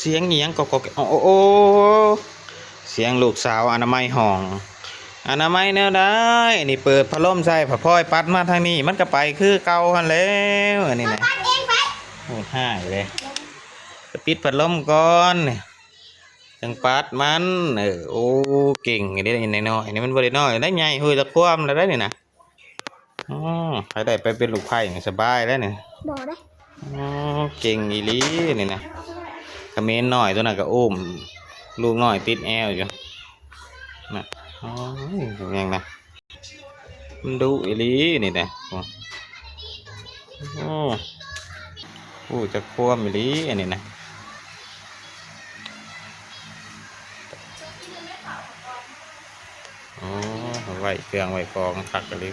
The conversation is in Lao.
ສຽງອີ່ຫຍັງກໍ ກໍ ໂອ້ ໂອ້ ໂອ້ ສຽງລູກສາວອະນາໄມຫ້ອງ. ອະນາໄມແນວໃດ? ນີ້ເປີດພັດລົມໃສ່ ພະພອຍປັດມາທາງນີ້ ມັນກໍໄປຄືເກົ່າຫັ້ນແຫຼ້ວ. ອັນນີ້ນະ ປັດເອງໄປ ໂຫດຮ້າຍເດ້. ໄປປິດພັດລົມກ່ອນ ຈັ່ງປັດມັນ. ເອີ ໂອ້ ເກັ່ງຢູ່ເດ້ ນ້ອຍໆ ນີ້ມັນບໍ່ໄດ້ນ້ອຍໄດ໋ ໃຫຍ່ຮູ້ຈັກຄວາມແລ້ວໄດ໋ນີ້ນະ. ອໍ ໃຜໄດ້ໄປເປັນລູກໃພ້ນີ້ສະບາຍແລ້ວນີ້. ບໍ່ໄດ້. ອໍ ເກັ່ງອີ່ຫຼີນີ້ນະ. ຂະເໝນນ້ອຍໂຕນັ້ນກໍອຸ້ມລູກນ້ອຍຕິດແອວຢູ່ນະ. ໂອ້ຍ ຫຍັງນະ ມັນດຸອີ່ຫຼີນີ້ນະ. ໂອ້ ໂອ້ ຮູ້ຈັກຄວາມອີ່ຫຼີອັນນີ້ນະ. ໂອ້ ໄວ້ເຄື່ອງໄວ້ຂອງຄັກອີ່ຫຼີ.